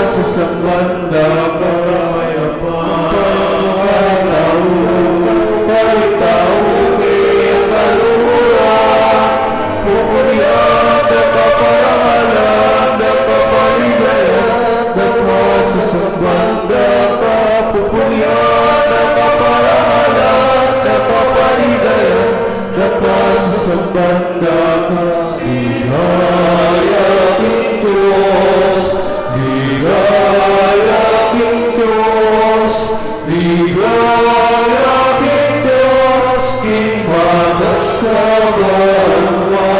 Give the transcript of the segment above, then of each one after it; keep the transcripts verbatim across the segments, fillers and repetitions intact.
Sasamban da ka, mayap a pagkatau, palitau king kaluguran, pupurian da ka, parangalan da ka, paligayan da ka. Sasamban da ka, pupurian da ka, parangalan da ka, paligayan da ka. Sasamban da ka. Ligaya king Dios, ligaya king Dios, ligaya king Dios king matas a banua.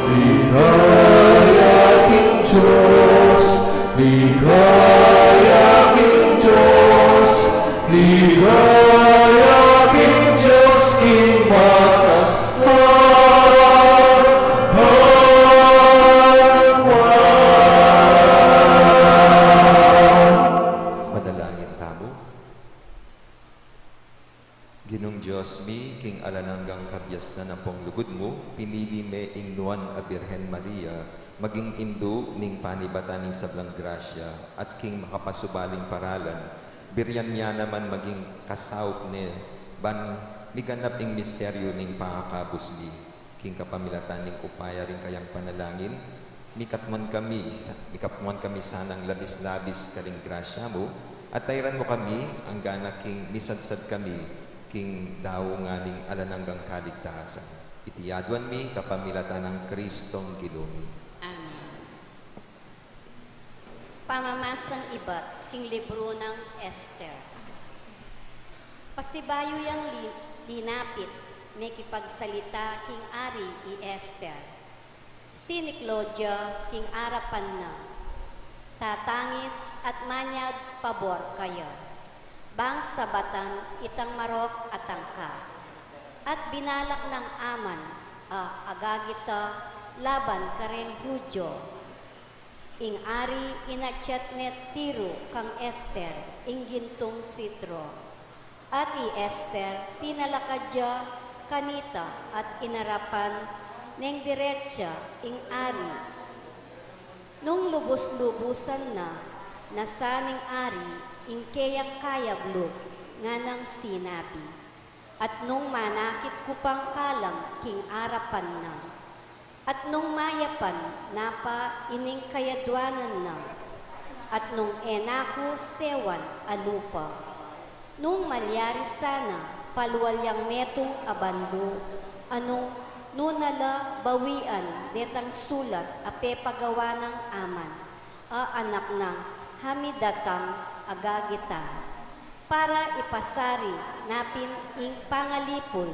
Ligaya king Dios, ligaya king Dios, ligaya king Dios king matas a banua. Manalangin tamu. Ginung Dios mi, king alang anggang kabiasnan ampong lugud mu, pinili me ing Nuan a Birhen Maria maging indu ning panibatan ning sablang grasya, at king makapasubaling paralan, birian me naman maging kasaup ne ban miganap ing misteryu ning pangakabus mi. King kapamilatan ning upaya ring kayang panalangin, mikatmuan kami sa-, mikatmuan kami sanang labis-labis karing grasya mu, at tairan mu kami anggana king misadsad kami king daungan ning alang anggang kaligtasan. Iti aduan mi kapamilatan nang Kristong Ginu mi. Amen. Pamamasang ibat king libru nang Ester. Pasibayu yang li-, linapit, mekipagsalita king ari i Ester. Siniklo ya king arapan na, tatangis at manyag pabor kaya, bang sabatan itang marok a tangka. At binalak nang Aman a agagita laban kareng Hudyo. Ing ari inatyat ne tiru kang Ester ing gintung sitro. At i Ester tinalakad ya kanita at inarapan neng diretsa ing ari. Nung lubus-lubusan na, nasa ning ari ing keyang kayablug, nganang sinabi, at nung manakit ku pang kalam king arapan na, at nung mayapan na pa ining kayaduanan na, at nung e na ku sewan a lupa, nung malyari sana palual yang metung a bandu, a nung nuna la bawian detang sulat a pepagawa nang Aman a anak nang Hamedata a agagita, para ipasari na pin ing pangalipul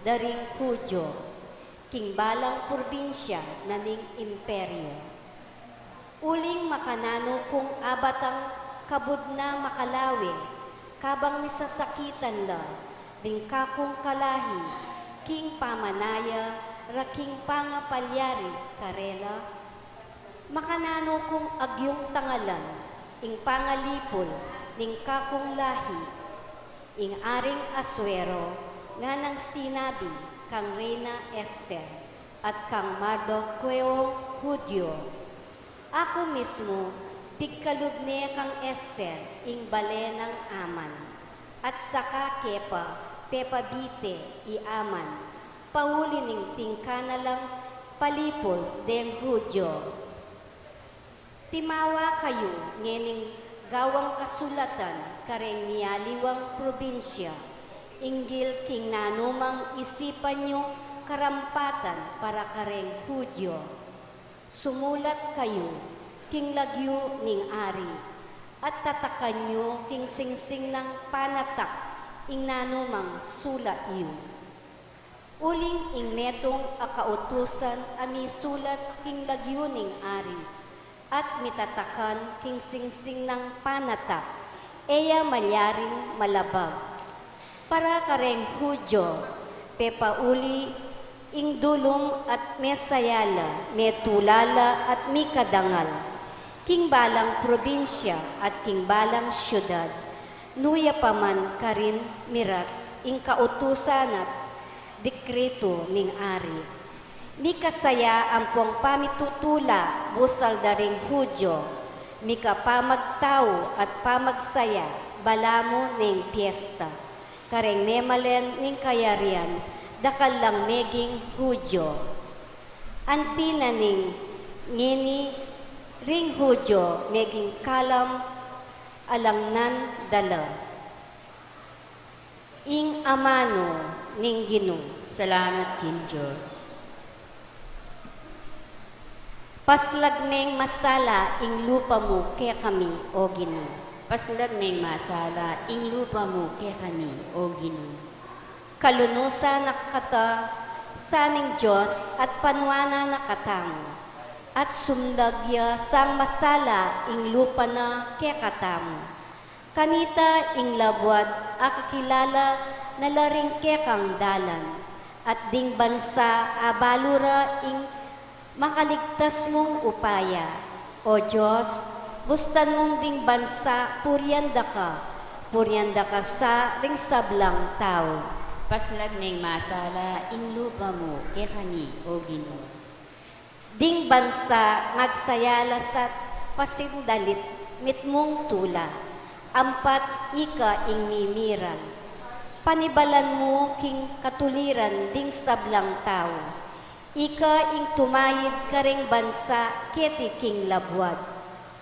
da ring Hudyo king balang probinsya na ning imperyo. Uling makananu kung abatang kabud na makalawe, kabang misasakitan la ding kakung kalahi king pamanaya ra king pangapalyari karela? Makananu kung agyung tangalan ing pangalipul ning kakung lahi? Ing Aring Asuero nganang sinabi kang Reyna Ester at kang Mardokeong Hudyo, aku mismu pigkalub ne kang Ester ing bale nang Aman, at saka ke pa pepabite i Aman, pauli ning tingka na lang palipul deng Hudyo. Timawa kayu ngening gawang kasulatan kareng mialiwang probinsya, inggil king nanumang isipan yu karampatan para kareng Hudyo. Sumulat kayu king lagyu ning ari, at tatakan yu king singsing nang panatak ing nanumang sulat yu. Uling ing metung a kautusan a misulat king lagyu ning ari, at mitatakan king singsing nang panatak, e ya malyaring malabag. Para kareng Hudyo, pepauli ing dulum at mesaya la, metula la at mikadangal, king balang probinsya at king balang syudad, nu ya pa man karin miras ing kautusan at dekretu ning ari. Mikasaya ampong pamitutula busal da ring Hudyo, Mika pamagtau at pamagsaya, balamu neng piesta. Kareng memalen ning kayarian, dakal lang meging Hudyo. Anti na ning ngeni ring Hudyo meging kalam alang nan dala. Ing amanu ning Ginu. Salamat king Dios. Paslag meng masala ing lupa mu kekami, O Ginu. Paslag meng masala ing lupa mu kekami, O Ginu. Kalunusan na kata sa ning Dios at panuanan na katamu, at sumlag ya sang masala ing lupa na kekatamu. Kanita ing labuad akakilala na la ring kekang dalan, at ding bansa abalu ra ing makaligtas mung upaya. O Dios, bustan mung ding bansa purian da ka, purian da ka sa ring sablang tau. Paslag meng masala ing lupa mu kekami, O Ginu. Ding bansa magsaya la sa pasindalit mitmung tula, ampat ika ing mimiran. Panibalan mu king katuliran ding sablang tau. Ika ing tumayid kareng bansa keti king labuad.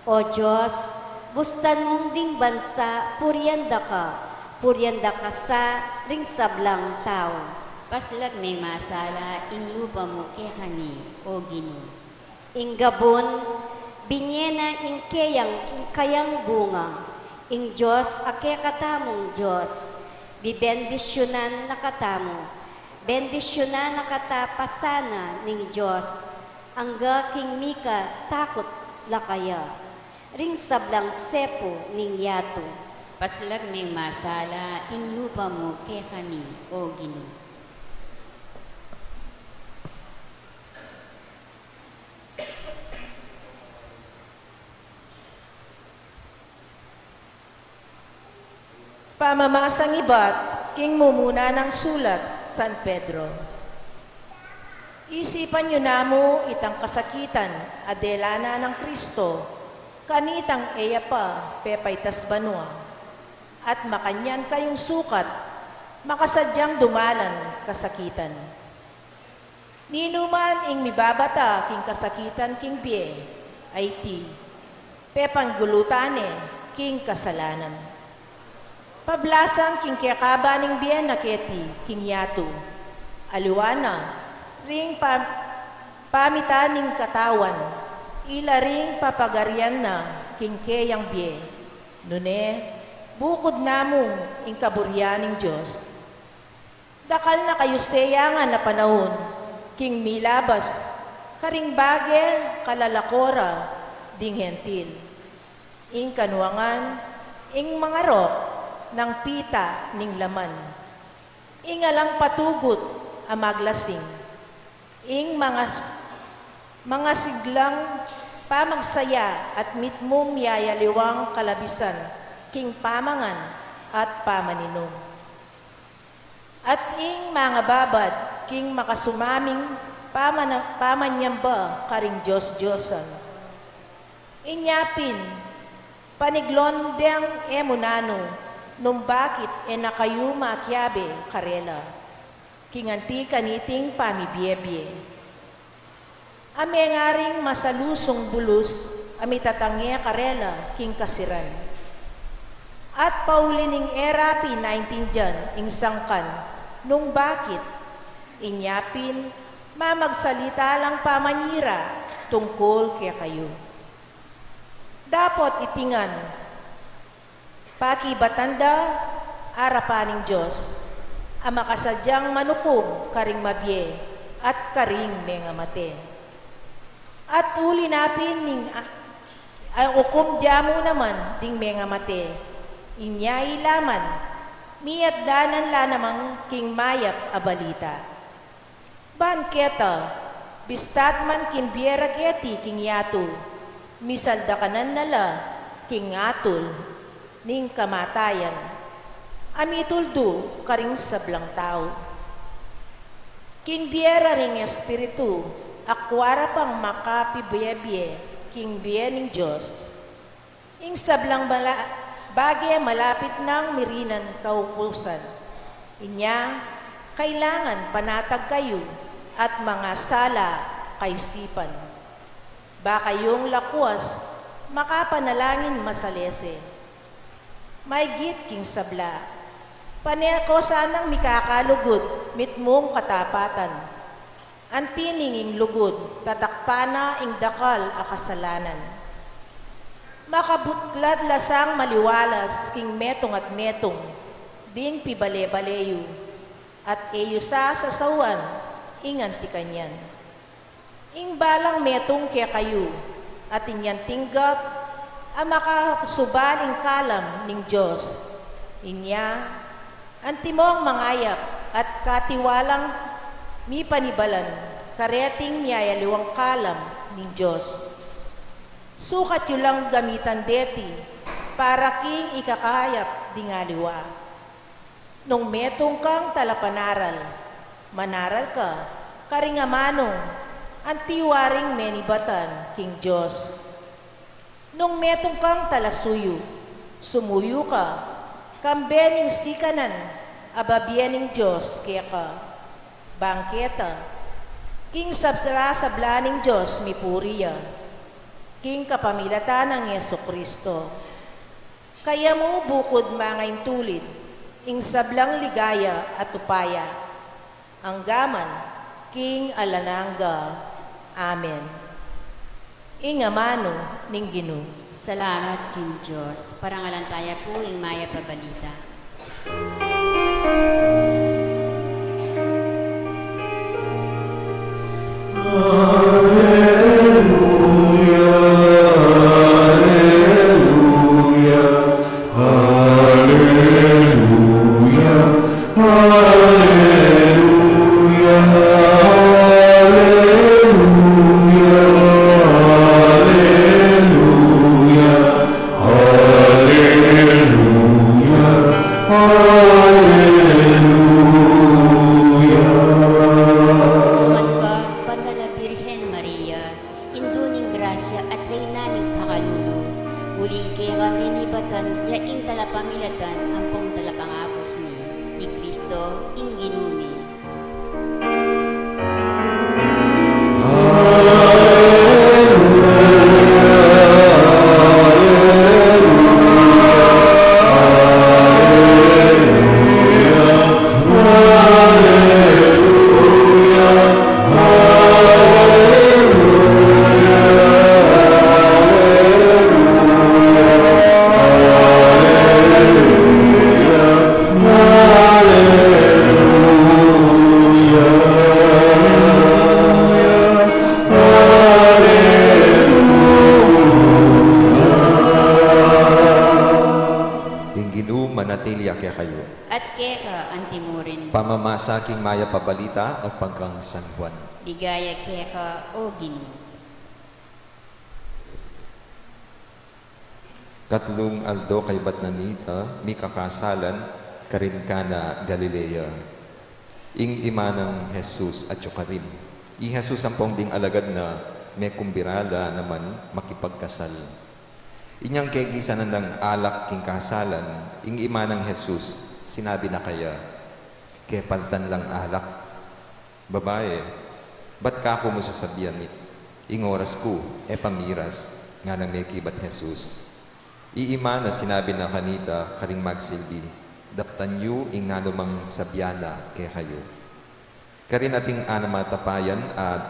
O Dios, bustan mung ding bansa purian da ka, purian da ka sa ring sablang tau. Paslag meng masala ing lupa mu kekami, O Ginu. Ing gabun, binye na ing keyang, ing kayang bunga. Ing Dios a kekatamung Dios, bibendisyunan na katamu. Bendisyunan na kata pa sana ning Dios, angga king mika takut la kaya. Ring sablang sepu ning yatu. Paslag meng masala ing lupa mu kekami, O Ginu. Pamamasang ibat king mumuna nang sulat San Pedro. Isipan yu namu itang kasakitan a dela na nang Kristo, kanitang e ya pa pepaitas banua, at makanyan kayung sukat makasadyang dumalan kasakitan. Ninuman ing mibabata king kasakitan king bie, a iti pepanggulutan ne king kasalanan. Pablasan king kekaba ning bie na keti king yatu, aliwa na ring pa-, pamitan ning katawan, ila ring papagarian na king keyang bie. Nune, bukud namu ing kaburian ning Dios. Dakal na kayu seyangan a panaun king milabas karing bage kalalako ra ding Hentil. Ing kanuangan, ing mangarok nang pita ning laman. Ing alang patugut a maglasing. Ing mangas-, mangasiglang pamagsaya at mitmung miyayaliwang kalabisan king pamangan at pamaninum. At ing mangababad king makasumaming pamana-, pamanyamba karing dios-diosan. Inya pin, paniglon deng e mu nanu nung bakit e na kayu makiabe karela king anti kaniting pamibie-bie. A mengaring masalusung bulus a mitatange karela king kasiran. At pauli ning e ra pin naintindian ing sangkan nung bakit, inya pin mamagsalita lang pamanyira tungkul kekayu. Dapot iti ngan, pakibatan da arapan ning Dios, a makasadyang manukum karing mabie at karing mengamate. At uli na pin ning a-, a ukum dyamu naman ding mengamate, inya ila man, miyatdanan la naman king mayap a balita. Ban keta, bista't man king bie ra keti king yatu, misaldakanan na la king atul ning kamatayan, a mituldu karing sablang tau. King bie ra ring espiritu, akua ra pang makapibie-bie king bie ning Dios. Ing sablang mala-, bage malapit nang mirinan kaubusan. Inya, kailangan panatag kayu at mangasala kaisipan. Ba kayung lakwas makapanalangin masalese. Maygit king sabla, pane ko sanang mikakalugud mitmung katapatan. Anti ning ing lugud, tatakpan na ing dakal a kasalanan. Makabuklad la sang maliwalas king metung at metung, ding pibale-bale yu, at e yu sasasauan ing anti kanyan. Ing balang metung kekayu, at inyang tinggap a makasubal ing kalam ning Dios. Inya, antimong mangayap at katiwalang mipanibalan kareting miyayaliwang kalam ning Dios. Sukat yu lang gamitan deti para king ikakayap ding aliwa. Nung metung kang talapanaral, manaral ka karing amanung anti waring menibatan king Dios. Nung metung kang talasuyu, sumuyu ka kambe ning sikanan a babie ning Dios keka. Bang keta, king sabsara sabla ning Dios mipuri ya, king kapamilatan nang Jesucristo. Kaya mu bukud mangaintulid ing sablang ligaya at upaya, anggaman king alang angga. Amen. Ing amanu ning Ginu. Salamat king Dios. Parangalan taya pu ing mayap a balita. Aleluya, aleluya, aleluya, aleluya, aleluya, aleluya. Aleluya, aleluya. Nuan ka, Banda la Birhen Maria, Indu ning grasya at Reyna ning pakalulu, uling keka menibatan ya ing talapamilatan ampong talapangabus mi, i Cristo ing Ginu mi. Aleluya. Aleluya. Ing Ginu manatili ya kekayu. At keka antimurin. Pamamasa king mayap a balita agpang kang San Juan. Ligaya keka, O Ginu. Katlung aldo kaybat na nita, mikakasalan karin Cana Galilea. Ing ima nang Jesus atyu karin. I Jesus ampong ding alagad na mekumbira la naman makipagkasal. Inyang kegisan nang alak king kasalan, ing ima nang Jesus sinabi na kaya, "Kepaltan lang alak." "Babai, bat ka ku mu sasabian it, ing oras ku e pa miras?" nganang mekibat Jesus. I ima na sinabi na kanita karing magsilbi, "Daptan yu ing nanumang sabian na kekayu." Karin atin anam a tapayan a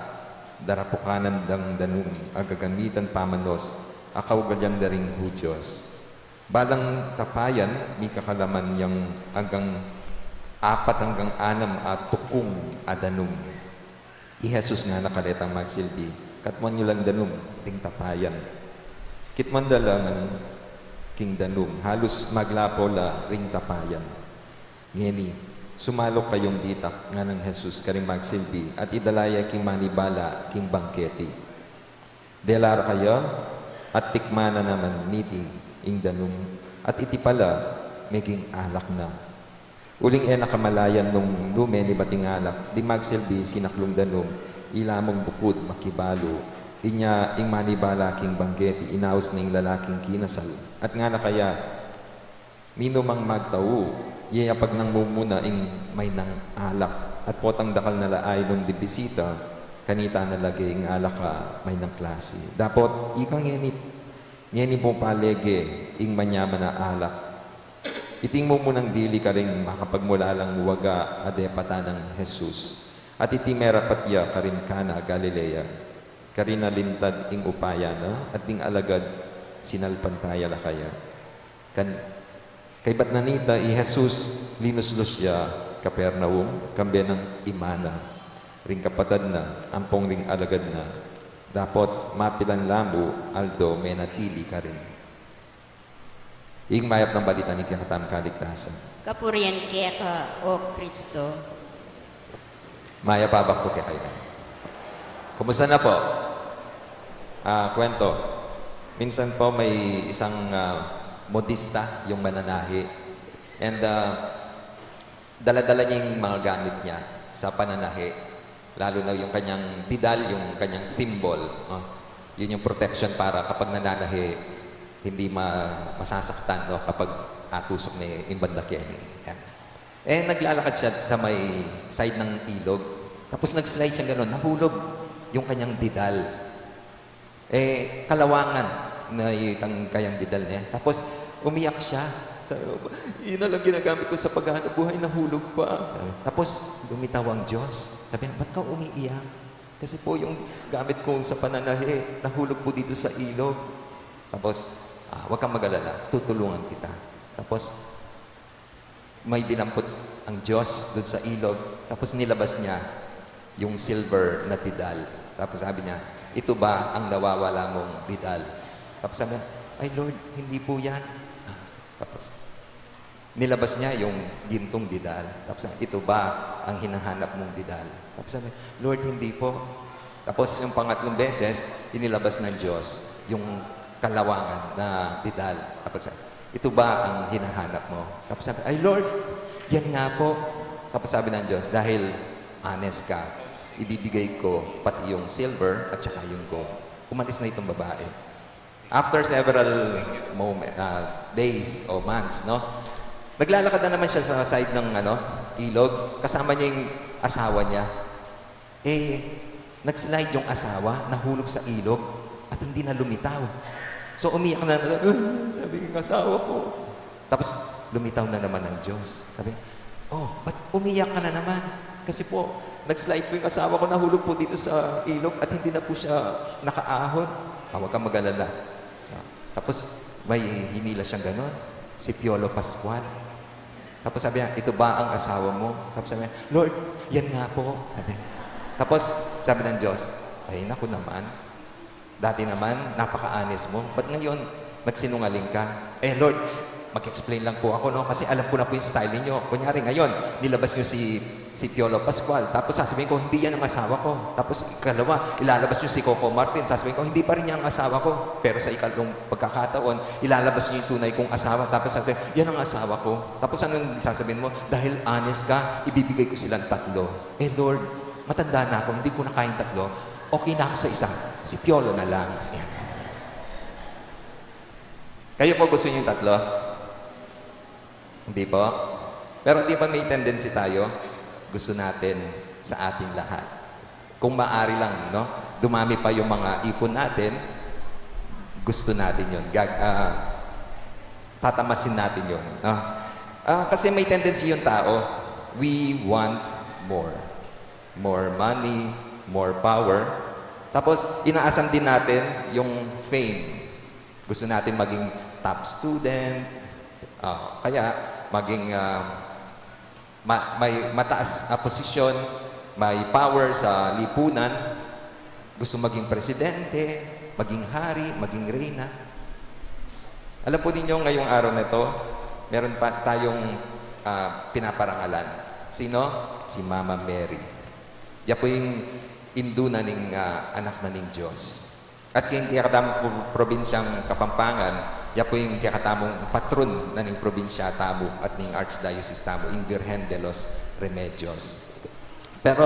darapukanan dang danum a gagamitan pamanos a kaugalian da ring Hudyos. Balang tapayan, mikakalaman yang anggang apat anggang anam a tukung a danum. I Jesus ngana karetang magsilbi, "Katmuan yu lang danum ding tapayan." Kitmuan da la ngan king danum, halus maglapo la ring tapayan. "Ngeni, sumaluk kayung ditak," nganang Jesus karing magsilbi, "at idala ya king manibala king bangketi." Dela ra kaya, at tikman na naman niti ing danum, at iti pala meging alak na. Uling e na kamalayan nung nu menibat ing alak, ding magsilbi sinaklung danum, ila mung bukud makibalu, Inya ing manibala king bangketi, inaus na ing lalaking kinasal. At ngana kaya, "Minumang magtau, yeyapag nang mumuna ing mainang alak, at potang dakal na la ainum ding bisita, kanita na la ge ing alak a mainang klasi. Dapot, ika ngeni, ngeni mu pa lege ing manyaman a alak." Iti ing mumunang dili karing makapagmulalang waga a depatan nang Jesus. At iti merapat ya karin Cana a Galilea, karin a lintad ing upaya na, at ding alagad sinalpantaya la kaya. Kan, kaybat na nita, i Jesus linuslus ya Capernaum, kambe nang ima na, ring kapatad na, ampong ring alagad na, dapot mapilan la mu aldo menatili karin. Ing mayap a balita ning kekatamung kaligtasan. Kapurian keka, O Kristo. Mayap a abak pu kekayu. Kumusta na po? Ah, kwento. Minsan po may isang, ah, modista yung mananahi. And, ah, dala-dala niya yung mga gamit niya sa pananahi. Lalo na yung kanyang didal, yung kanyang thimble, no? Yun yung protection para kapag nananahi, hindi ma-, masasaktan, no? Kapag atusok na yung banda keni. Yan. Eh, naglalakad siya sa may side ng ilog. Tapos nag-slide siya ganun, nahulog yung kanyang didal. Eh, kalawangan na itang kayang didal niya. Tapos, umiyak siya. Sabi ko, "Yun na lang ginagamit ko sa paghahanap buhay, nahulog pa." Sabi. Tapos, lumitaw ang Diyos. Sabi niya, "Ba't ka umiiyak?" "Kasi po yung gamit ko sa pananahi, nahulog po dito sa ilog." Tapos, "Ah, huwag kang mag-alala, tutulungan kita." Tapos, may dinampot ang Diyos dun sa ilog. Tapos nilabas niya yung silver na didal. Tapos sabi niya, "Ito ba ang nawawala mong didal?" Tapos sabi niya, "Ay Lord, hindi po yan." Tapos nilabas niya yung gintong didal. Tapos, "Ito ba ang hinahanap mong didal?" Tapos sabi niya, "Lord, hindi po." Tapos yung pangatlong beses, inilabas ng Diyos yung kalawangan na didal. Tapos, "Ito ba ang hinahanap mo?" Tapos sabi, "Ay Lord, yan nga po." Tapos sabi ng Diyos, "Dahil honest ka, ibibigay ko pati yung silver at saka yung gold." Umalis na itong babae. After several moment, ah, days o months, no? Naglalakad na naman siya sa side ng, ano, ilog. Kasama niya yung asawa niya. Eh, nag-slide yung asawa, nahulog sa ilog, at hindi na lumitaw. So, umiyak na, "Ah," sabi, "yung asawa ko." Tapos, lumitaw na naman ang Diyos. Sabi, "Oh, ba't umiyak ka na naman?" "Kasi po, nag-slide po yung asawa ko, nahulog po dito sa ilog at hindi na po siya nakaahon." "Ah, huwag kang mag-alala." So, tapos, may hinila siyang ganon, si Piolo Pascual. Tapos sabi niya, "Ito ba ang asawa mo?" Tapos sabi niya, "Lord, yan nga po." Sabi. Tapos sabi ng Diyos, "Ay, naku naman. Dati naman, napaka-honest mo. Ba't ngayon, nagsinungaling ka?" "Eh, Lord, mag-explain lang po ako, no? Kasi alam ko na po yung style ninyo. Kunyari, ngayon, nilabas nyo si, si Piolo Pascual. Tapos sasabihin ko, 'Hindi yan ang asawa ko.' Tapos ikalawa, ilalabas nyo si Coco Martin. Sasabihin ko, 'Hindi pa rin yan ang asawa ko.' Pero sa ikatlong pagkakataon, ilalabas nyo yung tunay kong asawa. Tapos sasabihin, 'Yan ang asawa ko.' Tapos anong sasabihin mo? 'Dahil honest ka, ibibigay ko silang tatlo.' Eh, Lord, matanda na ako, hindi ko na kayang tatlo. Okay na ako sa isa, si Piolo na lang." Yan. Kayo po, gusto niyo yung tatlo? Hindi po? Pero di ba may tendency tayo? Gusto natin sa ating lahat. Kung maaari lang, no? Dumami pa yung mga ipon natin, gusto natin yun. Gag-, ah, tatamasin natin yun, no? Ah, kasi may tendency yung tao, we want more. More money, more power. Tapos, inaasam din natin yung fame. Gusto natin maging top student, ah, kaya maging, ah, ma-, may mataas na posisyon, may power sa lipunan. Gusto maging presidente, maging hari, maging reyna. Alam po ninyo, ngayong araw na ito, meron pa tayong, ah, pinaparangalan. Sino? Si Mama Mary. Ya po yung indu na ning, ah, anak na ning Diyos. At king kekatamung pro-, probinsyang Kapampangan, ya po yung kekatamung patron na ning probinsya tamu at ning archdiocese tamu, ing Virgen de los Remedios. Pero,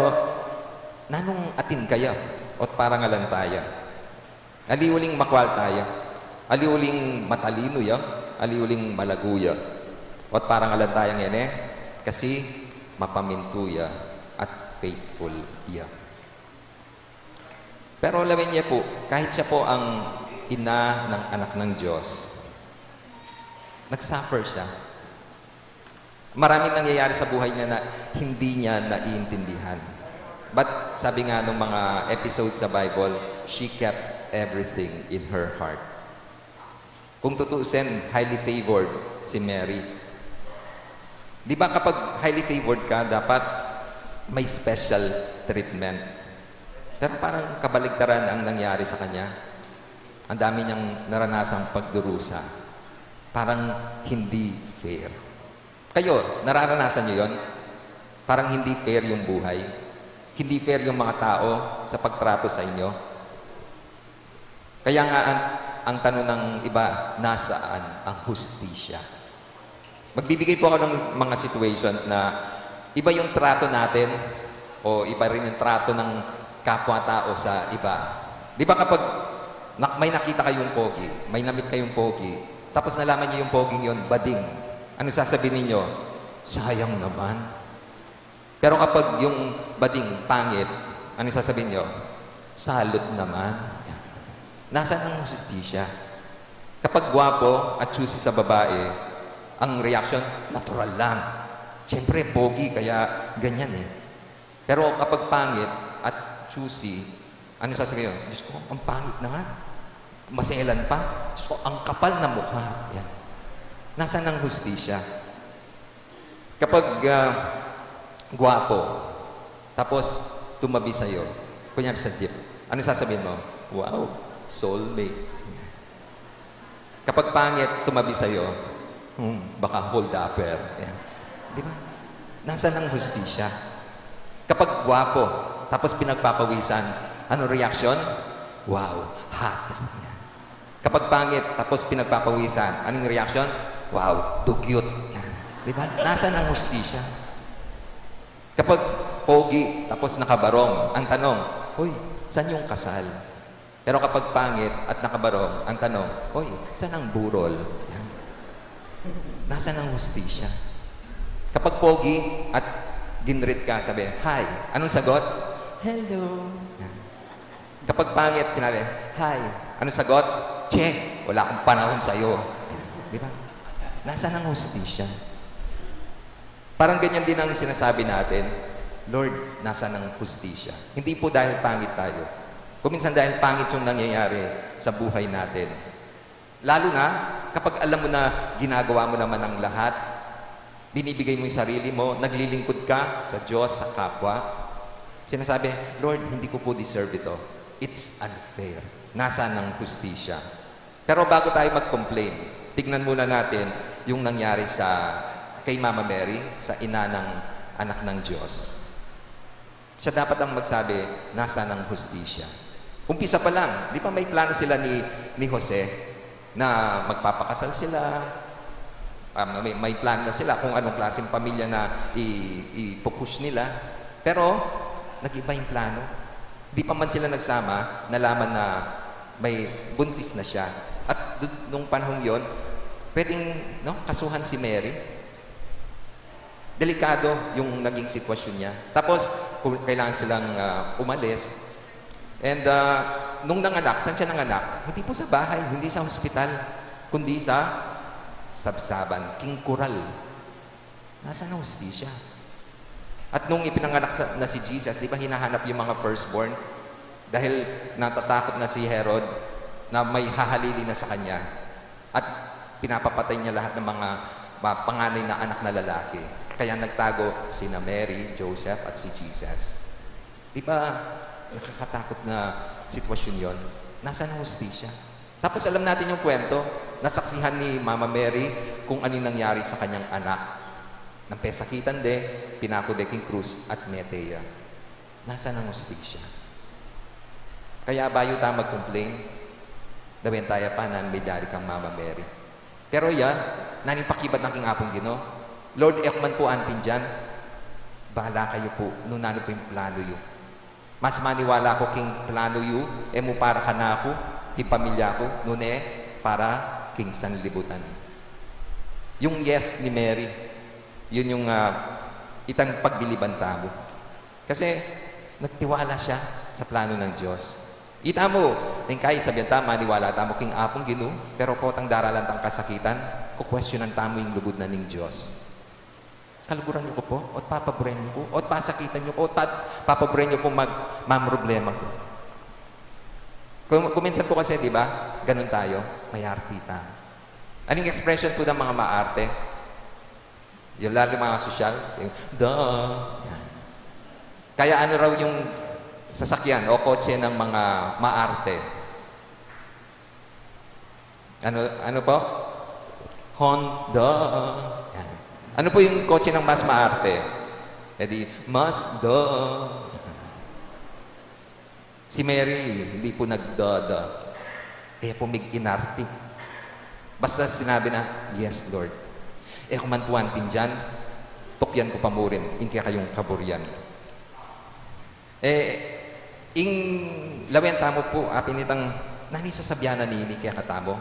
nanung atin kaya o parangalan taya? Ali uling makwalta ya, ali uling matalinu ya, ali uling malagu ya. Ot parang alantayan ngeni, kasi mapamintu ya at faithful ya. Pero lawen ye pu, kahit siya po ang ina ng anak ng Diyos, nag-suffer siya. Maraming nangyayari sa buhay niya na hindi niya naiintindihan. But sabi nga nung mga episodes sa Bible, she kept everything in her heart. Kung tutuusin, highly favored si Mary. Di ba kapag highly favored ka, dapat may special treatment? Pero parang kabaligtaran ang nangyari sa kanya. Ang dami niyang naranasang pagdurusa. Parang hindi fair. Kayo, nararanasan niyo yon? Parang hindi fair yung buhay? Hindi fair yung mga tao sa pagtrato sa inyo? Kaya nga ang, ang tanong ng iba, nasaan ang hustisya? Magbibigay po ako ng mga situations na iba yung trato natin o iba rin yung trato ng kapwa-tao sa iba. Di ba kapag nak- may nakita kayong pogi, may namit kayong pogi, tapos nalaman niyo yung poging yon, bading, ano sasabihin ninyo? Sayang naman. Pero kapag yung bading pangit, ano sasabihin niyo? Salot naman. Nasaan ang hustisya? Kapag gwapo at choosy sa babae, ang reaksyon, natural lang. Siyempre, pogi, kaya ganyan eh. Pero kapag pangit at choosy, ano sasabihin? Diyos ko, ang pangit na nga. Maselan pa. Diyos ko, ang kapal na mukha. Yan. Nasaan ang hustisya? Kapag ah, gwapo, tapos tumabi sa'yo, kunyari sa jeep, ano sasabihin mo? Wow, soulmate. Kapag pangit, tumabi sa'yo, hmm, baka hold-upper. Yan. Di ba? Nasaan ang hustisya? Kapag gwapo, tapos pinagpapawisan, anong reaksyon? Wow, hot. Yan. Kapag pangit, tapos pinagpapawisan, anong reaksyon? Wow, dugyot. Yan. Di ba? Nasaan ang hustisya? Kapag pogi, tapos nakabarong, ang tanong, "Hoy, saan yung kasal?" Pero kapag pangit at nakabarong, ang tanong, "Hoy, saan ang burol?" Yan. Nasaan ang hustisya? Kapag pogi at ginrit ka, sabi, "Hi." Anong sagot? "Hello." Yan. Kapag pangit, sinabi, "Hi." Anong sagot? "Che, wala akong panahon sa'yo." Di ba? Nasaan ang hustisya? Parang ganyan din ang sinasabi natin, "Lord, nasaan ang hustisya?" Hindi po dahil pangit tayo. Kung minsan dahil pangit yung nangyayari sa buhay natin. Lalo na kapag alam mo na ginagawa mo naman ang lahat, binibigay mo yung sarili mo, naglilingkod ka sa Diyos, sa kapwa. Sinasabi, "Lord, hindi ko po deserve ito. It's unfair. Nasaan ang hustisya?" Pero bago tayo mag-complain, tignan muna natin yung nangyari sa kay Mama Mary, sa ina ng anak ng Diyos. Siya dapat ang magsabi, "Nasaan ang hustisya?" Umpisa pa lang, di ba may plano sila ni, ni Jose na magpapakasal sila, um, may, may plan na sila kung anong klaseng pamilya na i- ipupush nila. Pero, nag-iba yung plano. Di pa man sila nagsama, nalaman na may buntis na siya. At du- nung panahong yon, pwedeng, no, kasuhan si Mary. Delikado yung naging sitwasyon niya. Tapos, ku- kailangan silang ah, umalis. And ah, nung nanganak, saan siya nanganak? Hindi po sa bahay, hindi sa hospital, kundi sa sabsaban, king kural. Nasaan ang hustisya? At nung ipinanganak sa- na si Jesus, di ba hinahanap yung mga firstborn? Dahil natatakot na si Herod na may hahalili na sa kanya. At pinapapatay niya lahat ng mga ma- panganay na anak na lalaki. Kaya nagtago sina Mary, Joseph, at si Jesus. Di ba nakakatakot na sitwasyon yon? Nasaan ang hustisya? Tapos alam natin yung kwento, nasaksihan ni Mama Mary kung ano yung nangyari sa kanyang anak. Nang pesakitan de, pinako de king krus at mete ya. Nasaan ang hustisya? Kaya bayu tayo mag-complain, dawen tayo pa na may dari kang Mama Mary. Pero ya, nanu ing pakibat na king Apung Ginu? Lord, e ku man pu antindian. Bahala kayu pu, nung nanu pu ing plano yu. Mas maniwala ku king plano yu, e mu para kanaku, king pamilya ku, nune para king sanlibutan. Yung yes ni Mary, yun yung, ah, itang pagbiliban tamu. Kasi nagtiwala siya sa plano ng Diyos. Ita mu, ing kai sabian ta, maniwala tamu king Apung Ginu, pero potang daralan tang kasakitan, kukwestiyonan tamu ing lugud na ning Diyos. Kaluguran niyo ku pu, o't papaburen niyo ku, o't pasakitan niyo ku, o't pat-, papaburen niyo ku mag-, mamroblema ku. Kum-, kuminsan pu kasi, di ba, ganun tayo, mayarte ta. Anong expression pu ng mga maarte? Yung lalo mga sosyal, yung, "Duh." Yan. Kaya ano raw yung sasakyan o kotse ng mga maarte? Ano, ano po? Honda. Yan. Ano po yung kotse ng mas maarte? E di, Mazda. Si Mary, hindi po nagdada. Kaya po mig-inarte. Basta sinabi na, "Yes, Lord." E ku man po antindian, tukyan ku pa murin ing kekayung kaburian. E, ing lawen tamu pu, apin itang, nanu ing sasabian na nini kekatamu?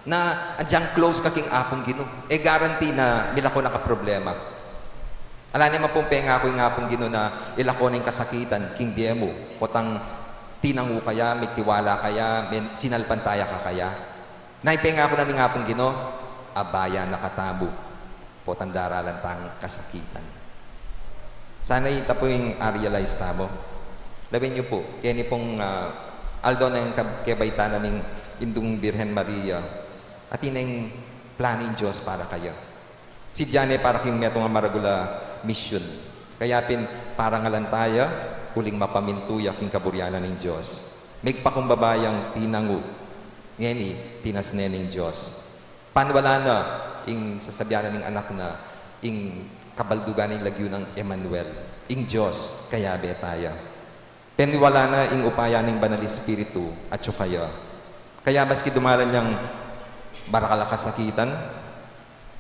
Na agyang close ka king Apung Ginu. E, guarantee na milako na ka problema. Ala naman pung pengaku ing Apung Ginu na ilako na ing kasakitan king bie mu, potang tinangu ka ya, migtiwala ka ya, men-, sinalpantaya ka kaya. Na ing pengaku na ning Apung Ginu, abayan na katamu, potang daralan tang kasakitan. Sana ita pu ing a-realize tamu. Lawen yu pu, keni pung, ah, aldo nang kab-, kebaitan na ning Indung Birhen Maria, atin neng plano ing Diyos para kaya. Sidya ne para king metung a maragul a misyun. Kaya pin parangalan taya, uling mapamintu ya king kaburian na ning Diyos. Migpakumbaba yang tinangu, ngeni tinas ne ning Diyos. Paniwalan na ing sasabian na ning anak na, ing kabaldugan ning lagyu nang Emmanuel, ing Diyos kayabe taya. Paniwalan na ing upaya ning Banal Espiritu, atyu kaya. Kaya maski dumalan yang barakal a kasakitan,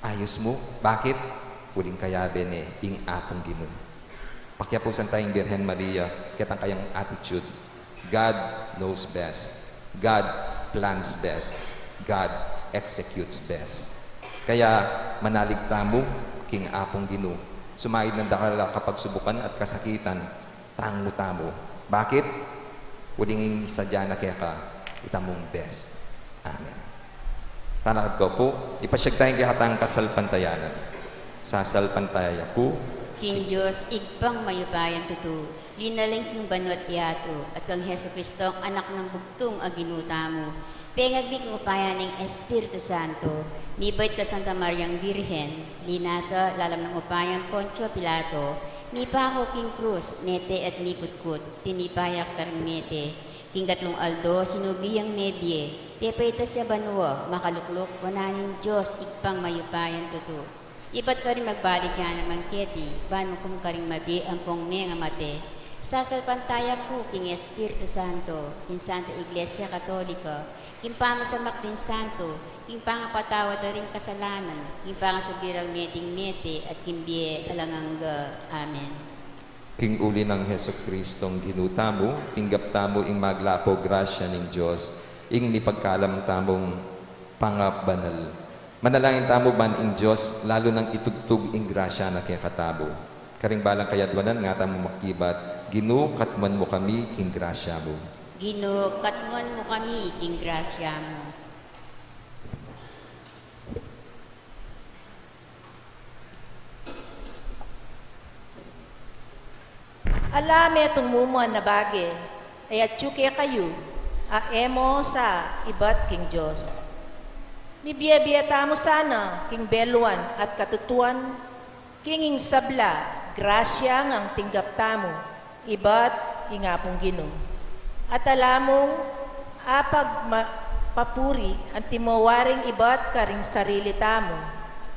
ayus mu. Bakit? Uling kayabe ne ing Apung Ginu. Pakiapusan taya ing Birhen Maria, ketang kayang attitude. God knows best. God plans best. God executes best. Kaya manalig tamu king Apung Ginu. Sumaid nang dakal a kapagsubukan at kasakitan, tangu tamu. Bakit? Uling ing sadya na keka, ita mung best. Amen. Talakad ko pu, ipasyag taya ing kekatang kasalpantayanan. Sasalpantaya ku king Dios, Ibpang mayupayang tutu, linalang king banua't yatu, at kang Jesucristo, Anak nang bugtung a Ginu tamu, pengagli king upaya ning Espiritu Santo, mibait kang Santa Mariang Birhen, linasa lalam ning upaya nang Poncio Pilato, mipaku king krus, mete at mikutkut, tinipa ya karing mete, king katlung aldo, sinubi yang mebie, pepaitas ya banua, makalukluk wanan ning Dios, Ibpang mayupayang tutu. Ibat karin magbalik ya naman keti, ban mukum karing mabie ampong mengamate. Sasalpantaya ku king Espiritu Santo, king Santa Iglesia Katolika, king pamasamak ding santo, king pangapatawad da ring kasalanan, king pangasubli rang meting mete, at king bie alang angga. Amen. King uli nang Jesucristong Ginu tamu, tinggap tamu ing maglapo grasya ning Dios, ing mipagkalam tamung pangabanal. Manalangin tamu ban ing Dios lalu nang itugtug ing grasya na kekatamu. Karing balang kayadwanan, nga tamu makibat, Ginu, katmuan mu kami king grasya mu. Ginu, katmuan mu kami king grasya mu. Ala metung mumuan a bage, e atyu kekayu a e mo sa ibat king Dios. Mibie-bie tamu sana king beluan at katutuan, king ing sabla grasya ngang tinggap tamu ibat king Apung Ginu. At ala mung apagma-, papuri anti mo waring ibat karing sarili tamu,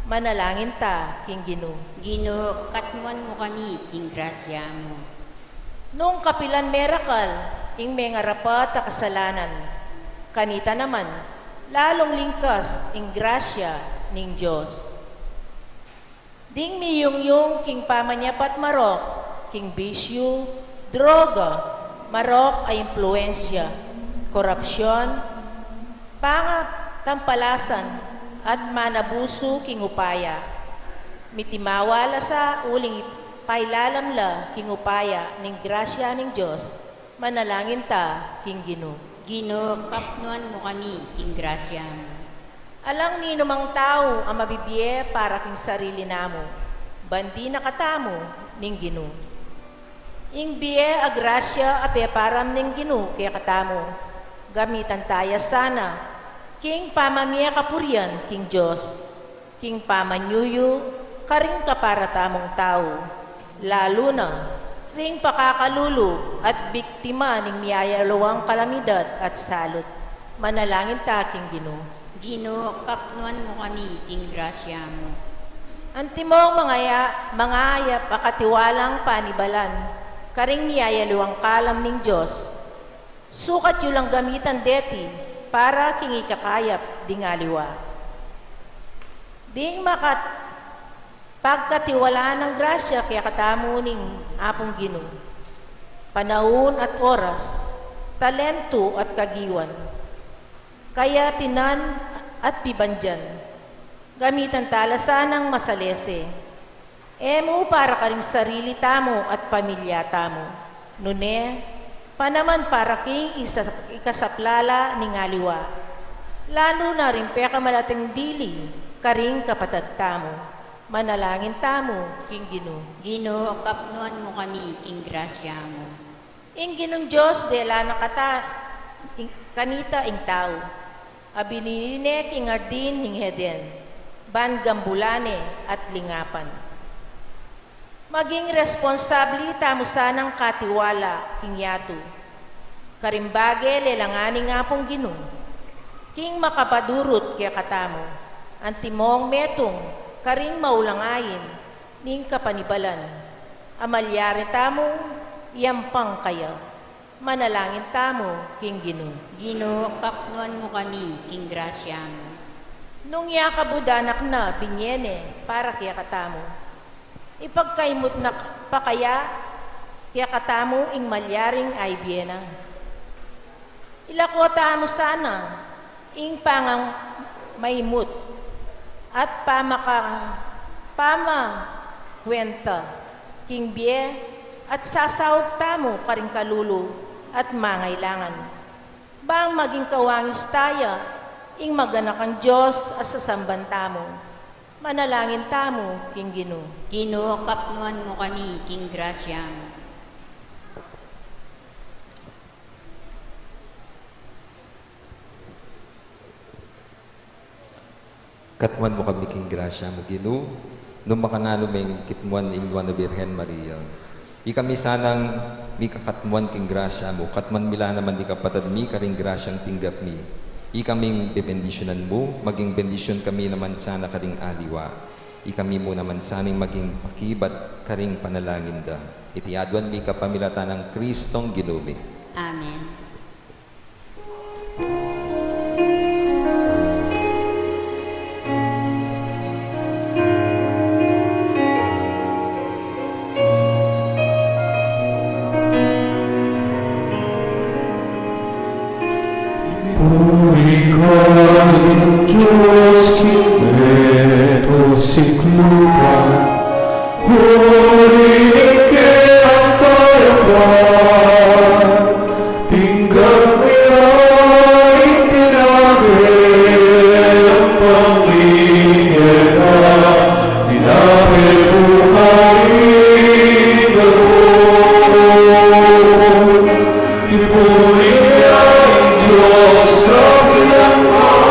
manalangin ta king Ginu. Ginu, katmuan mu kami king grasya mu. Nung kapilan merakal ing mengarapat a kasalanan, kanita naman lalung lingkas ing grasya ning Dios. Ding miyungyung king pamanyapat marok king bisyu, droga, marok a impluensya, korapsyon, Pangatampalasan at manabusu king upaya. Mitimawa la sa uling pailalam la king upaya ning grasya ning Dios. Manalangin ta king Ginu. Ginu, kapnuan mu kami king grasya mu. Alang ninumang tau a mabibie para king sarili namu, bandi na katamu ning Ginu. Ing bie a grasya a peparam ning Ginu kekatamu, gamitan ta ya sana king pamamie kapurian king Dios, king pamanyuyu karing kapara tamung tau, lalu na ring pakakalulu at biktima ning miyayaliwang kalamidad at salut. Manalangin ta king Ginu. Ginu, kapnuan mu kami king grasya mu. Antimong mangaya-, mangayap a katiwalang panibalan karing miyayaliwang kalam ning Dios, sukat yu lang gamitan deti para king ikakayap ding aliwa. Ding makat-, pagkatiwalaan nang grasya kekatamu ning Apung Ginu, panaun at oras, talentu at kagiwan, kayatinan at pibandian, gamitan ta la sanang masalese. E mu para karing sarili tamu at pamilya tamu, nune, panaman para king isa-, ikasaplala ning aliwa, lalu na ring pekamalating dili karing kapatad tamu. Manalangin tamu king Ginu. Ginu, kapnuan mu kami king grasya mu. Ing Ginung Dios dela na kata-, ing-, kanita ing tau, a binili ne king ardin ning Eden, ban gambulan ne at lingapan. Maging responsable tamu sanang katiwala king yatu karing bage lelangan ning Apung Ginu, king makapadurut kekatamu, antimong metung karing maulang ain ning kapanibalan a malyari tamung yampang kaya. Manalangin tamu king Ginu. Ginu, kapnuan mu kami king grasya mu. Nung yakabud anak na binie ne para kekatamu, ipagkaimut na pa kaya kekatamu ing malyaring aibie na? Ilako tamu sana ing pangamaimut at pamaka-, pamakuenta king bie at sasaup tamu karing kalulu at mangailangan, bang maging kawangis taya ing maganakang Dios a sasamban tamu. Manalangin tamu king Ginu. Ginu, kapnuan mu kami king grasya mu. Katmuan mu kami king grasya mu, Ginu, nung makananu meng kitmuan ing Nuan a Birhen Maria. Ikami sanang mikakatmuan king grasya mu, katmuan mi la naman ding kapatad mi karing grasyang tinggap mi. Ikaming bebendisyunan mu, maging bendisyun kami naman sana karing aliwa. Ikami mu naman sanang maging pakibat karing panalangin da. Iti aduan mi kapamilatan nang Kristong Ginu mi. Amen. Purihin ka ning Dios king beto sikluban, purihin ke ang kayapan. Tinggap mi ing tinape, ang pamilya, tinape buhay. Ipuri ing Dios kabilang man.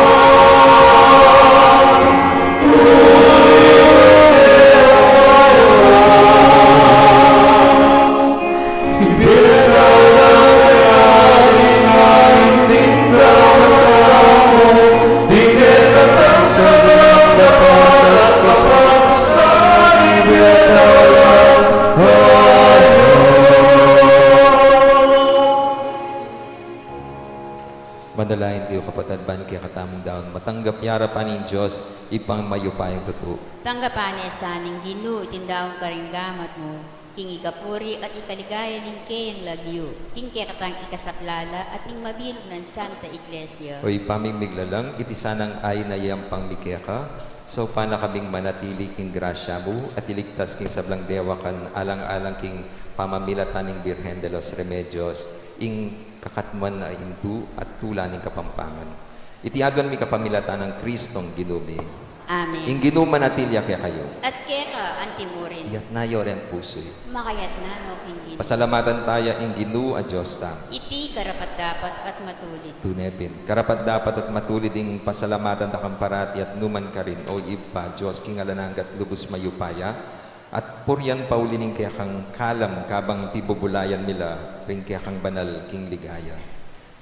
Manalangin kayu, kapatad, ban kekatamung daun matanggap ya arapan ning Dios, Ibpang mayupayang tutu. Tanggapan ne sa ning Ginu iting daun karing gamat mu, King ikapuri at ikaligaya ning keyang lagyu, king kekatang ikasaplala at ning mabilug nang Santa Iglesia. O Ibpa ming miglalang, iti sanang ain a yayampang mi keka, saupan na kaming manatili king grasya mu at iligtas king sablang dewakan alang-alang king pamamilatan ning Birhen de los Remedios, ing kakatmuan a indu at tula ning Kapampangan. Iti aduan mi kapamilatan nang Kristong Ginu mi. Amen. Ing Ginu manatili ya kekayu. At keka antimurin. Iyatas yu reng pusu yu. Makayatna no king Ginu. Pasalamatan taya ing Ginu a Dios ta. Iti karapat-dapat at matulid. Tune pin, karapat-dapat at matulid ing pasalamatan da kang parati at nukarin man, o Ibpa, Dios king alang angga at lubus mayupaya, at purian pauli ning kekang kalam kabang pibubulayan mi la ring kekang banal king ligaya.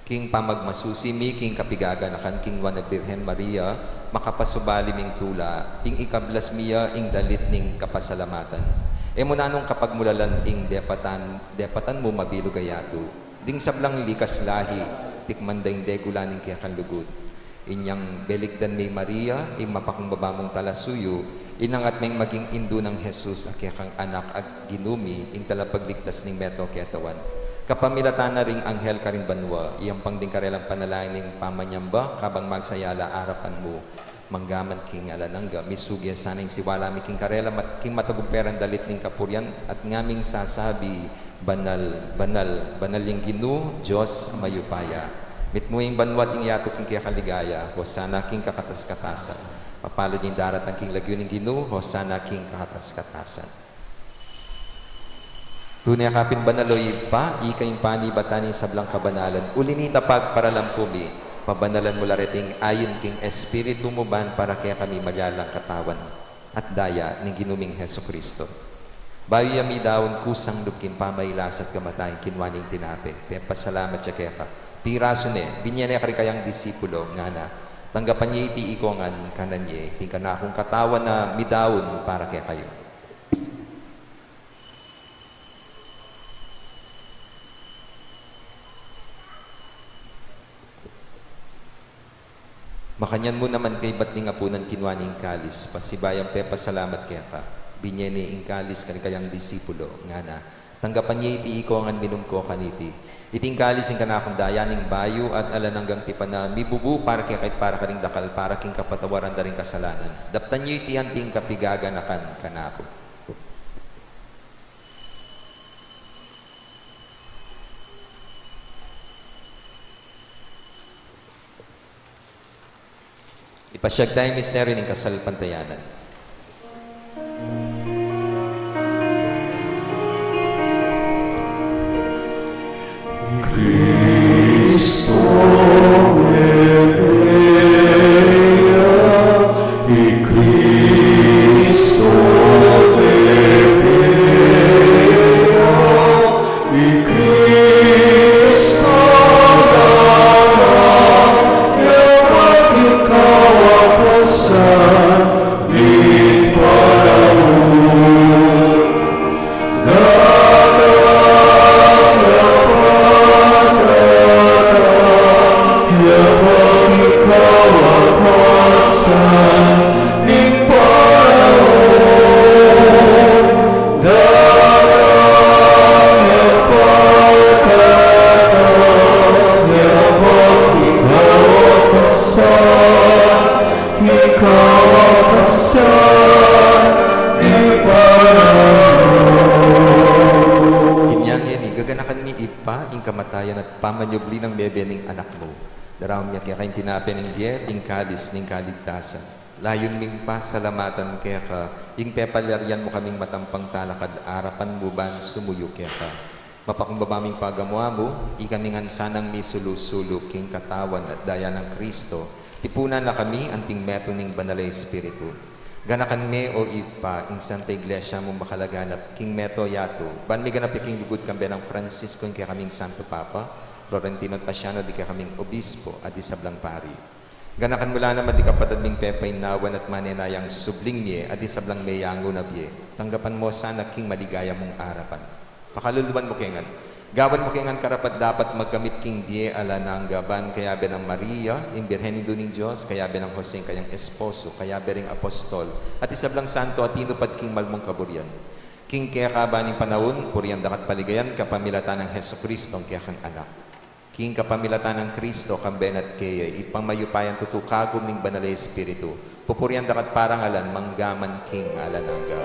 King pamagmasusi mi king kapigaganakan king Nuan a Birhen Maria, makapasubali ming tula, ing ikablas mi ya ing dalit ning kapasalamatan. E mu nanung kapagmulalan ing depatan, depatan mu mabilug a yatu. Ding sablang likas lahi, tikman da ing degula ning kekang lugud. Inyang belikdan mi i Maria, ing mapakumbaba mung talasuyu, inangat meng maging indu nang Jesus a kekang Anak a Ginu mi, ing talapagligtas ning meto ketawan. Kapamilatan na ring anghel karin banua, iyampang ding karelang panalangin ning pamanyamba, kabang magsaya la arapan mu, manggaman king alang angga, misugi sana ing siwala mi king karelang mat-, king matagumpe rang dalit ning kapurian, at ngaming sasabi, Banal, banal, banal yang Ginu, Dios mayupaya. Mitmu ing banua at ing yatu king kekang ligaya, Hosana king kakatas-katasan. Mapalad ing daratang king lagyu ning Ginu, Hosana king kakatas-katasan. Tune ka pin banal, o Ibpa, ika ing panibatan ning sablang kabanalan. Uli na nita pagparalan ku mi, pabanalan mu la reting ain king Espiritu mu ban para kekami maging katawan at daya ning Ginu ming Jesucristo. Bayu ya midaun kusang lub king pamailas at kamatayan, kinua ne ing tinape, pepasalamat ya keka, pirasu ne, binye ne karing kayang disipulo, ngana, tanggapan ye iti ikong ngan, kanan ye, iti ing kanakung katawan a midaun para kekayu. Makanyan mu naman kaybat ning apunan kinua ne ing kalis, pasibayu yang pepasalamat keka, binye ne ing kalis karing kayang disipulo, ngana, tanggapan ye iti ikong ngan, minum ko kaniti. Iti ing kalis ning kanakung daya ning bayu at alang anggang tipan a mibubu para kekayu at para karing dakal para king kapatawaran da ring kasalanan. Daptan ye iti anting kapigaganakan kanaku. Ipasiag taya ing misteryu ning kasalpantayanan. Cristo venia, i Cristo venia, i Cristo dana, ya pati kawapasan ning panaun. King kawapasan ning panaun. Inya ngeni, gaganakan mi Ibpa ing kamatayan at pamanyubli nang mebie ning Anak mu. Daraun mi keka ing tinape ning bie, ing kalis ning kaligtasan. Layun ming pasalamatan keka ing pepalyarian mu kaming matampang talakad arapan mu ban sumuyu keka. Mapakumbaba ming pagamu-amu, ikami ngan sanang misulu-sulu king katawan at daya nang Cristo, tipunan na kami anting metung ning Banal a Espiritu. Ganakan me, o Ibpa, ing Santa Iglesia mung makalaganap king meto yatu, ban miganap ya king lugud kambe nang Francisco ing kekaming Santo Papa, Florentino at Pasiano ding kekaming Obispo at ding sablang pari. Ganakan mu la naman ding kapatad ming pepainawa at manenayang subling mie at ding sablang meyangu na bie. Tanggapan mu sana king maligaya mung arapan. Pakaluluan mu ke ngan. Gawan mu ke ngan karapat-dapat magkamit king bie alang angga ban kayabe nang Maria, ing Birhen Indu ning Dios, kayabe nang Jose, ing kayang esposo, kayabe ring apostol, at ding sablang santo a tinupad king malmung kaburian. King kekaban ning panaun, purian daka at paligayan kapamilatan nang Jesucristo, ing kekang Anak. King kapamilatan nang Kristo, kambe na at kaya, Ibpang mayupayang tutu, kagum ning Banal a Espiritu, pupurian daka at parangalan, mangga man king alang angga.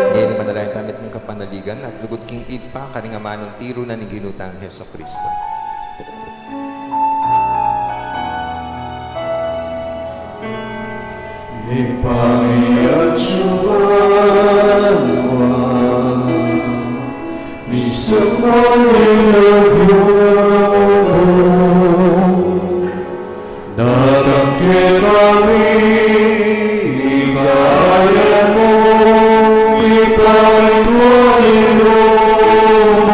Ngeni manalangin tamu at king kapanaligan at lugud king Ibpa karing amanung tiru na ning Ginu tang Jesucristo. Ibpa mi atsu ka banua, misamban ya ing lagyu mu, datang kekami ing kayarian mu, mipamintuan ing lub mu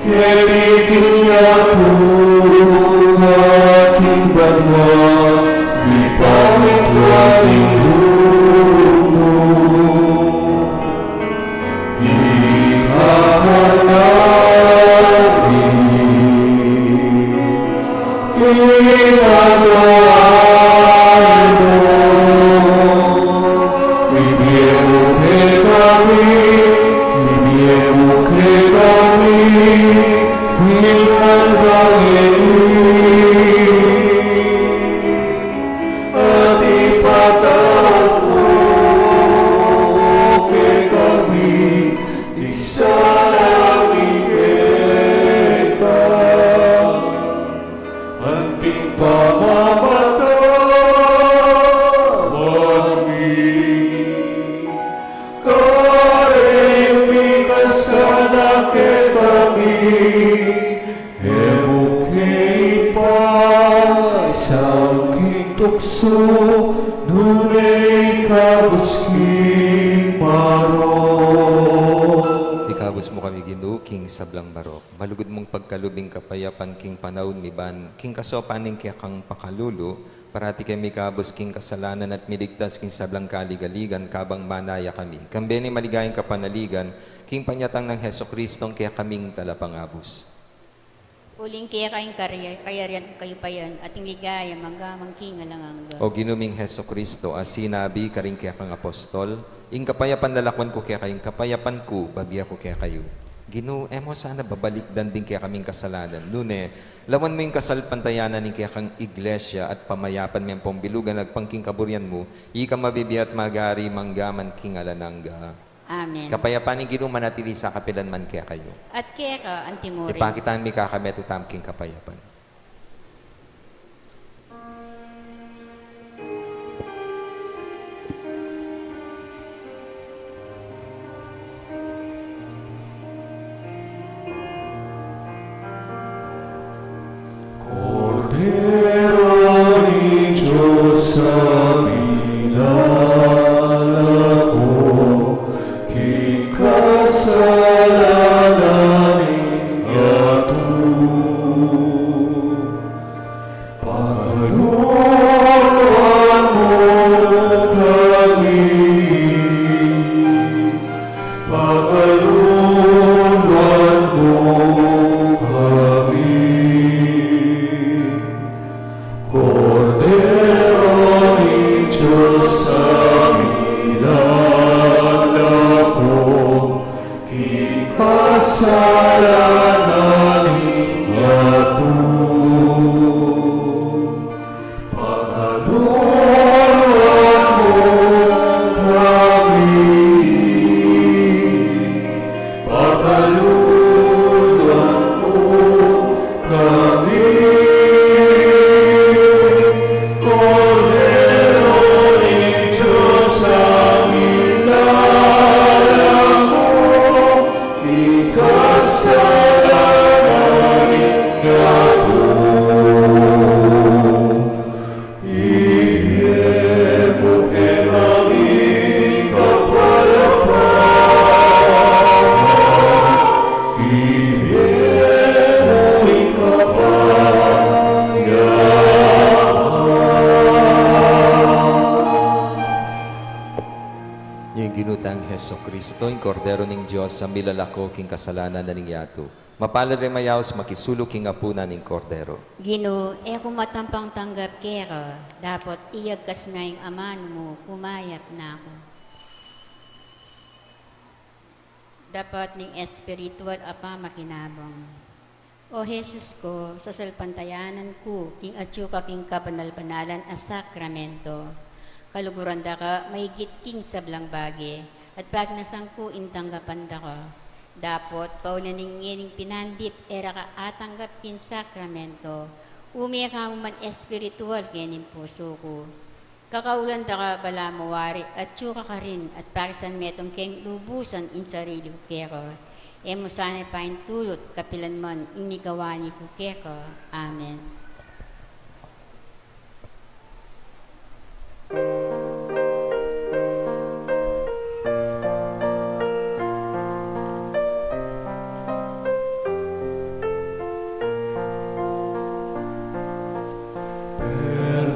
keti king yatu anti king banua, mipamintuan ing lub mu. Ing kakanan mi king katutuan mu, ibie mu kekami, ibie mu kekami king angga ngeni. At ipatawad mu kekami ding sala mi keka, anti ing pamamatawad mi kareng mikasala kekami, e mu ke ipaisaul king tuksu, nune ikabus king marok. Ikabus mu kami, Ginu, king sablang marok. Malugud mung pagkalub ing kapayapan king panaun mi ban, king kasaupan ning kekang pakalulu, parati kami ikabus king kasalanan at miligtas king sablang kaligaligan, kabang manaya kami kambe ning maligayang kapanaligan king panyatang nang Jesucristong kekaming Talapangabus. Uling keka ing kari-, kayarian, kayupayan, at ing ligaya, mangga man king alang angga. O Ginu ming Jesucristo, a sinabi karing kekang apostol, ing kapayapan lalakwan ku kekayu, ing kapayapan ku babie ku kekayu. Ginu, e mu sana babalikdan ding kekaming kasalanan, nune lawan mu ing kasalpantayanan ning kekang Iglesia at pamayapan me ampong bilugan agpang king kaburian mu, ika mabibie at magari mangga man king alang angga. Amen. Kapayapan ning Ginu manatili sa kapilan man kekayu. At keka anti murin. Ipakit tamu ing kakametung tamu king kapayapan. Kordero ning Dios, a milalako king kasalanan ning yatu. Pakaluluan mu kami, pakaluluan mu kami. Kordero ning Dios, a milalako king kasalanan ning yatu. Pakaluluan mu kami, pakaluluan mu kami. Kordero ning Dios, a milalako king kasalanan ning yatu. Ibie mu kekami ing kapayapan. Ibie mu ing kapayapan. Ing Kordero ning Dios, a milalako king kasalanan na ning yatu. Mapalad ring mayaus makisalu king apunan ning Kordero. Ginu, e ku matampang tanggap keka, dapot iyagkas me ing amanu mu, kumayap na ku. Dapat ning espiritual a pamakinabang. O Jesus ku, sasalpantayanan ku king atyu ka king kabanal-banalan a sakramento. Kaluguran da ka maigit king sablang bage, at pagnasan ku ing tanggapan da ka. Dapot, pauli na ning ngening pinandit, e ra ka atanggap king sakramento, ume ka mu man espiritual kening pusu ku. Kakaulan da ka balamu wari, atyu ka karin, at pakisan metung keng lubusan ing sarili ku keka. E mu sana paintulut kapilan man ing migawa ni ku keka. Amen.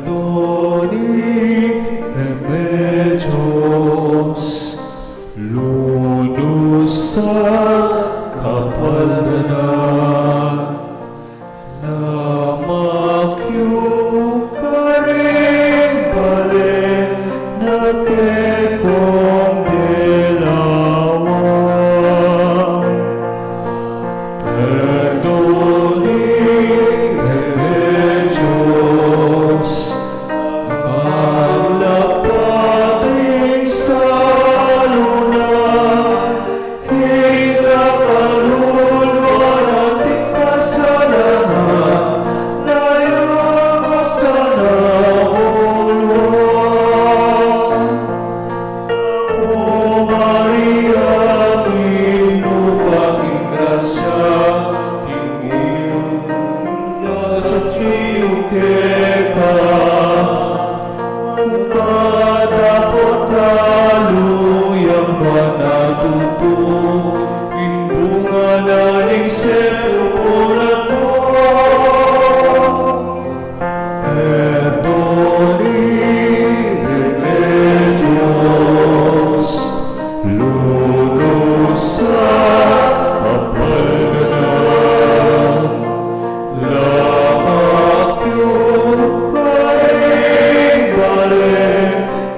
Perdoni, e me Dios, lunus a kapal da na, na makiu karing bale na kekong delawan. Perdoni, e me Dios, kapal da pa ding salu na, ing kakaluluan ating kasalanan, na iyagkas na king uluan. O Maria, mipnu ka king grasya, ing Ginung Dios atyu keka. Nuan ka dapot dalu yang banal tutu, ing bunga na ning sepupunan mu. Perdoni, e me Dios, lunus a kapal da na, na makiu karing bale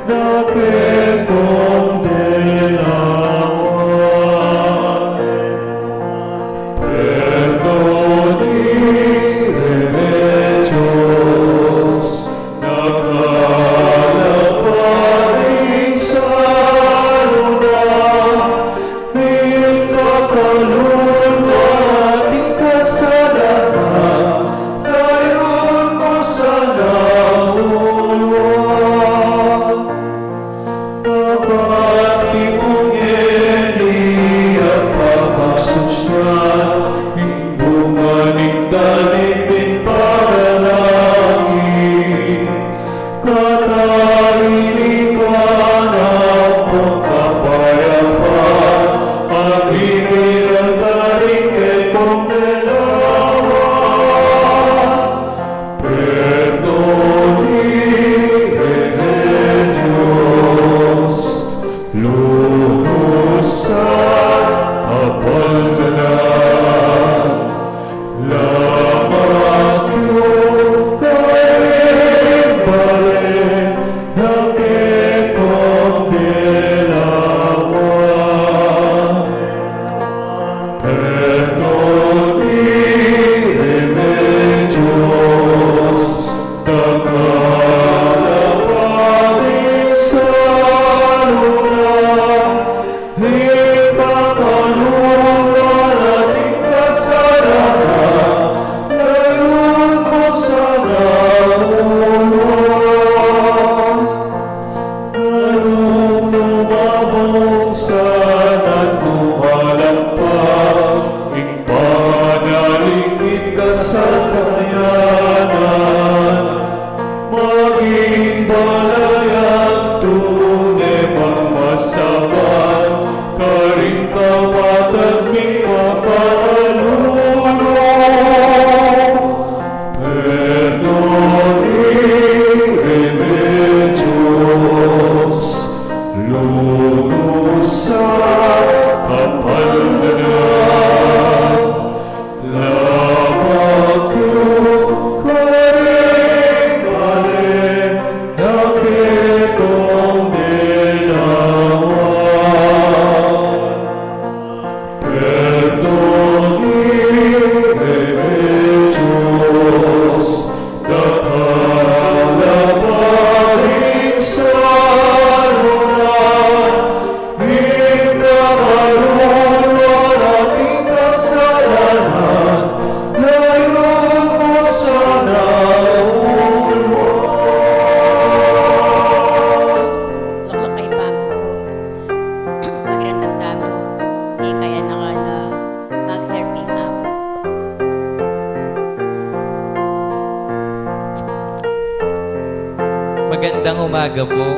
na kekong delawan. Perdoni, e me Dios, na kapal da pa ding salu na, ing kakaluluan ating kasalanan, na iyagkas na king uluan. Apat ing bunga ning pamasusyan, ing bunga ning dalit ning panalangin. Katahimikan ampon kapayapan, a mimiral karing kekong delawan. Perdoni, e me Dios, lunus a kapal da na, na makiu karing bale na kekong delawan. Perdoni, e me Dios, dakal a pa ding salu na, ing kakaluluan ating kasalanan, na iyagkas na king uluan. Nung lumabas at lumalampas ing panaligid kasalanan, maging balayan tune magmasabat karing kapatad ming makalulu. Perdoni, e me Dios, lunus a Magandang umaga po.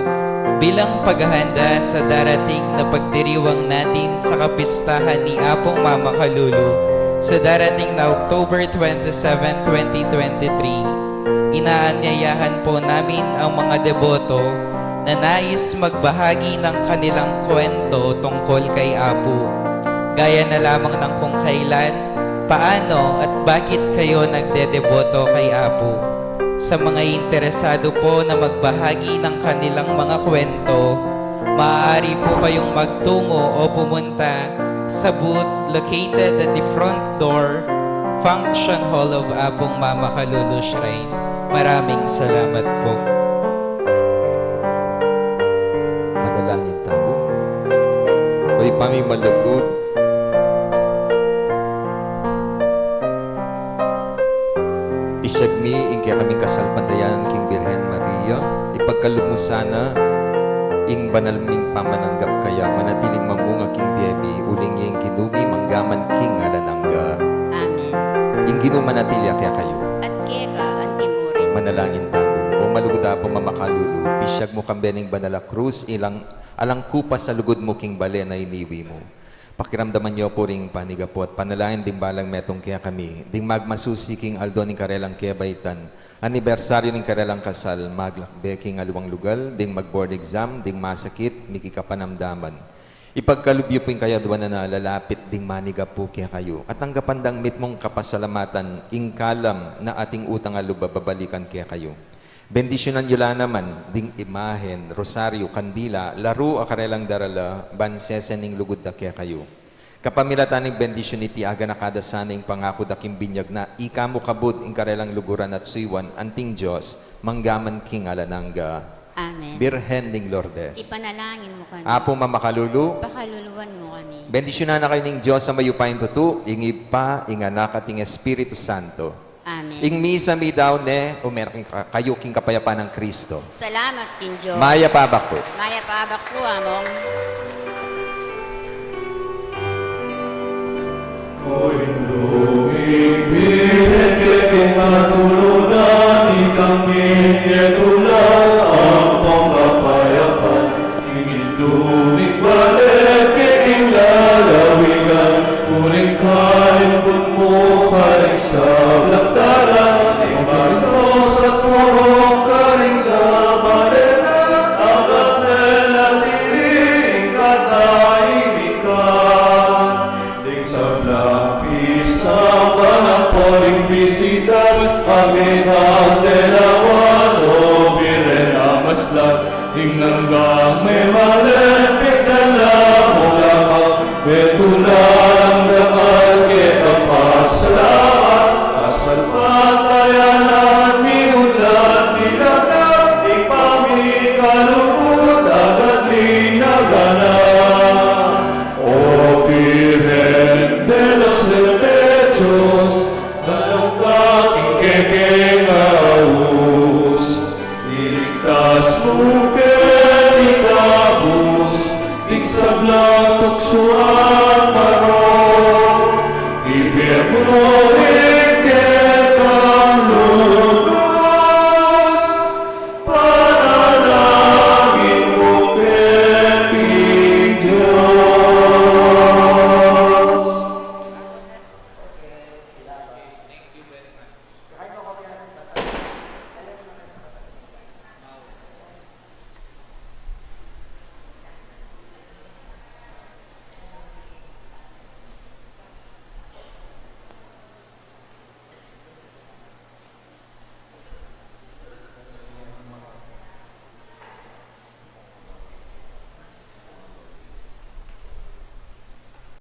Bilang paghahanda sa darating na pagdiriwang natin sa kapistahan ni Apong Mama Kalulu sa darating na October twenty-seven, twenty twenty-three, inaanyayahan po namin ang mga deboto na nais magbahagi ng kanilang kwento tungkol kay Apu. Gaya na lamang ng kung kailan, paano at bakit kayo nagdedeboto kay Apu. Sa mga interesado po na magbahagi ng kanilang mga kwento, maaari po kayong magtungo o pumunta sa booth located at the front door, Function Hall of Apong Mama Kalulu Shrine. Maraming salamat po. Manalangin tamu. O Ibpa mi malugud, isyag mi ing kekaming kasalpantayanan king Birhen Maria, ipagkalub mu sana ing banal ming pamananggap kaya, manatiling mamunga king bie mi, uling ing Ginu mi manggaman king alang angga. Amen. Ing Ginu manatili ya kekayu. At keka antimurin. Manalangin tamu. O malugud Apung Mama Kalulu, isyag mu kambe ning banal a krus, ilang alang kupas a lugud mu king bale na iniwi mu. Pakiramdaman yu pu ring panigapu at panalangin ding balang metung kekami, ding magmasusi king aldo ning karelang kebaitan, anibersaryu ning karelang kasal, maglakbe king aliwang lugal, ding mag-board exam, ding masakit, miki kapanamdaman. Ipagkalub yu pu ing kayaduanan a lalapit ding manigapu kekayu, at tanggapan dang mitmung kapasalamatan ing kalam na ating utang a lub a babalikan kekayu. Bendisyunan yu la naman ding imahen, rosaryu, kandila, laru a karelang darala, ban sesen ning lugud da kekayu. Kapamilatan ning bendisyun iti, aganaka da sana ing pangaku da king binyag na ika mu kabud ing karelang luguran at suyuan, anting Dios, manggaman king alang angga. Amen. Birhen ning Lourdes. Ipanalangin mu kami. Apung Mama Kalulu. Pakaluluan mu kami. Bendisyunan na kayu ning Dios a mayupayang tutu, ing Ibpa, ing Anak, at ing Espiritu Santo. Amen. Ing misa midaun ne, ume na kayu king kapayapan nang Kristo. Salamat king Dios. Mayap a abak pu. Mayap a abak pu, Among. O Indu ming Birhen, kekeng atulunan ikang miyatulan ampong kapayapan. Ing Indu ming bale kekeng lalawigan, uling kalimbun mu karing sablang dalan, ing banus at purok karing labane na, agak ne na diri ing katahimikan. Ding sablang pisamban ampon ding bisitas, pagmintan de lawan, o Birhen a maslang, ing langgang me malen pigdala mu lamang, betulan dakal keka pasalamatan.